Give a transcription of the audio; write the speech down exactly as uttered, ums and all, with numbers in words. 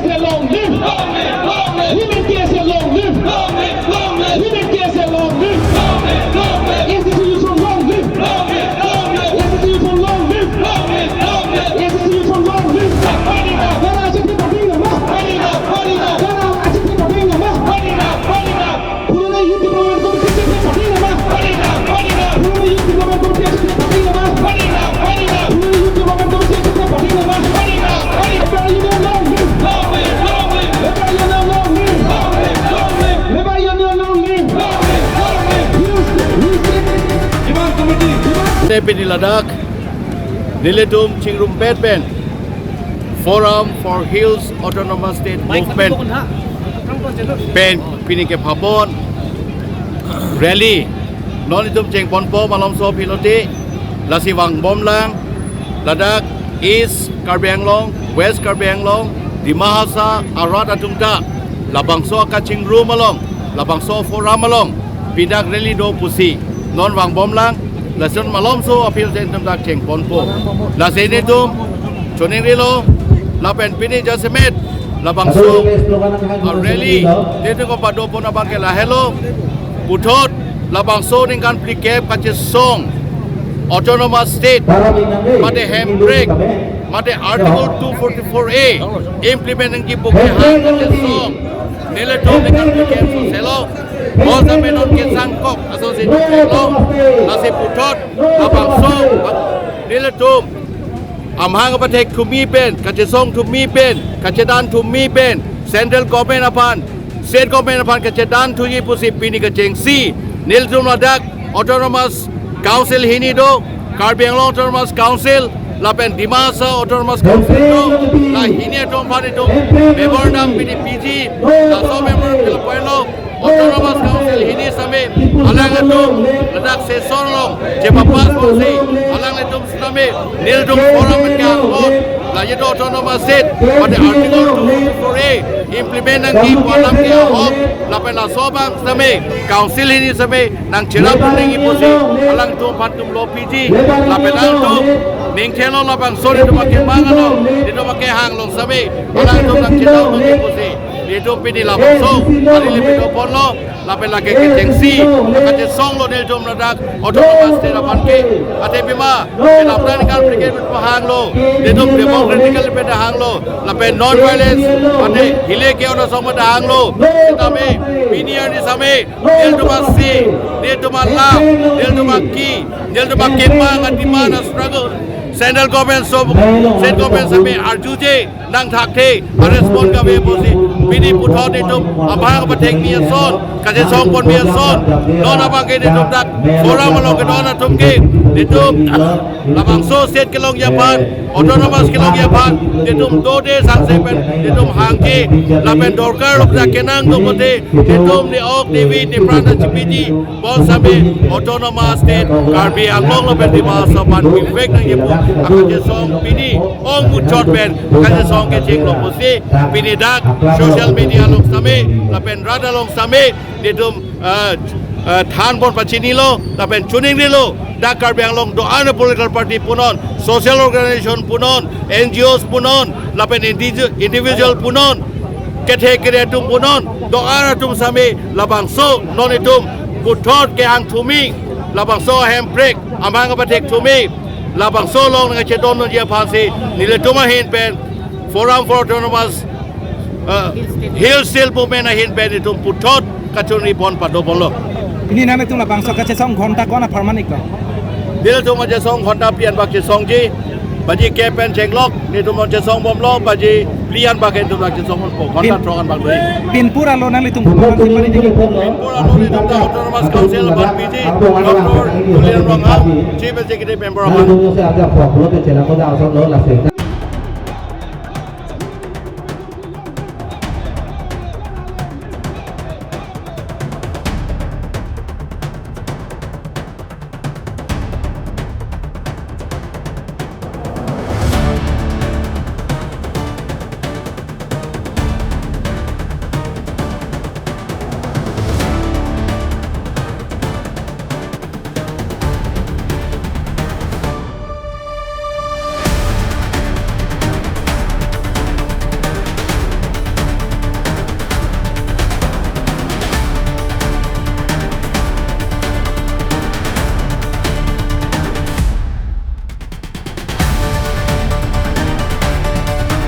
Long live! Women K S A long live! Women K S A long live! A C C Youth Front long live! A C C Youth Front long live! A C C Youth Front long live! Dara achephe pathing nama! Dara achephe pathing nama! Pulote Youth Development Committee achephe pathing nama! Pulote Youth Development Committee achephe pathing nama! Pulote Youth Development Committee achephe pathing nama! Member Union long live! Member Union long live! Member Union long live! Hills, Hills State Demand Committee! Te pini ladak nelitum chingrumpet pen Forum for Hills Autonomous State Movement pen pini kepapon rally non itum chengponpo malomso pilote, lasi vangbomlang ladak East Karbi Anglong, West Karbi Anglong, Dima Hasao arat atum ta labangso kachingrum along, labangso forum along pini dak rally do pusi non vangbomlang, lason malomso appeal jen itum dak chengponpo. Lasi nelitum choningrilo lapen pini jasemet labangso a rally nelitum kopadopon abang ke lahelo, puthot labangso ningkan phlikep kachesong Autonomous State mate Hemprek mate Article two forty-four A implement nangji pu kehang kachesong nelitum ningkan phlikep soselo, bonsame non kesangkok aso si lo, lasi puthot labangso nelitum amahang apathek thumi pen, kachesong thumi pen, kachedan thumi pen, Central Government aphan, State Government aphan kachedan thuji pusi pini kechengsi nelitum ladak Autonomous Council hini do, Karbi Anglong Autonomous Council lapen Dima Hasao Autonomous Council do, la hini atum aphan itum memorandum pini piji, laso memorandum ke lapuan lo, Autonomous Council hini sitame alangtum ladak session along chepapass pusi alangtum sitame nelitum forum pen kehang ahut, la yedo Autonomous State mate Article two forty-four A implement nangji pu alam ke ahok, lapen laso abang sitame Council hini sitame nangcherap nangji pusi alangtum aphan itum lo piji, lapen alangtum ning thelo labangso nelitum akemang along, nelitum akehang along sitame alangtum nangcherap nangji pusi nelitum pini labangso a rally pado ponlo, lapen lake kechengsi kachesong lo nelitum ladak Autonomous State aphan ke. Athe pima kedamtang ningkan phlikep pen hanglo, nelitum democratically pen hanglo, lapen non violence mate hileke ono song pen hanglo. Sitame pini arni sitame nelitum asi, nelitum alam, nelitum aki, nelitum akemang a-demand a-struggle Central Government so, State Government sitame arjuje nangthakthe a-respond kave pusi pini puthot nelitum amahang apathek mi ason, kachesong pon mi ason, non abang ke nelitum dak forum along kedon atum ke nelitum labangso state kelongji aphan, Autonomous kelongji aphan nelitum dode sangse pen nelitum hangke, lapen dorkar lok dak kenang do pote nelitum ne ok ne vi ne pran chepiji, bonsame Autonomous State Karbi Anglong lapen Dima Hasao aphan bivek nangji pu akachesong pini ong muchot pen kachesong kechenglo pusi pini dak social media along sitame lapen rat along sitame nelitum, ah, ah, than pon pachinilo lapen choningrilo, dak Karbi Anglong do-an a-political party punon, social organization punon, N G Os punon, lapen indi-, individual punon, kethe kere atum punon, do-an atum sitame labangso non itum puthot kehang thumi, labangso Hemprek amahang apathek thumi, labangso along nangchedon nangji aphansi nelitum ahin pen Forum for Autonomous, uh, Hill State Movement ahin pen itum puthot kachoningri pon pado ponlo. Pini nanglitum labangso kachesong ghonta ko-an apharman iklo? Nelitum kachesong ghonta phli an bak chesongji, baji kep pen chenglok nelitum chesong bomlo, baji phli an bak nelitum chesong bompo, ghonta Pin-, throk an bak dei. Pinpur alo nanglitum pura simari dei. Pinpur alo nelitum ta Autonomous Council aphan piji, Doctor Tuliram Ronghang, Chief Executive Member aphan.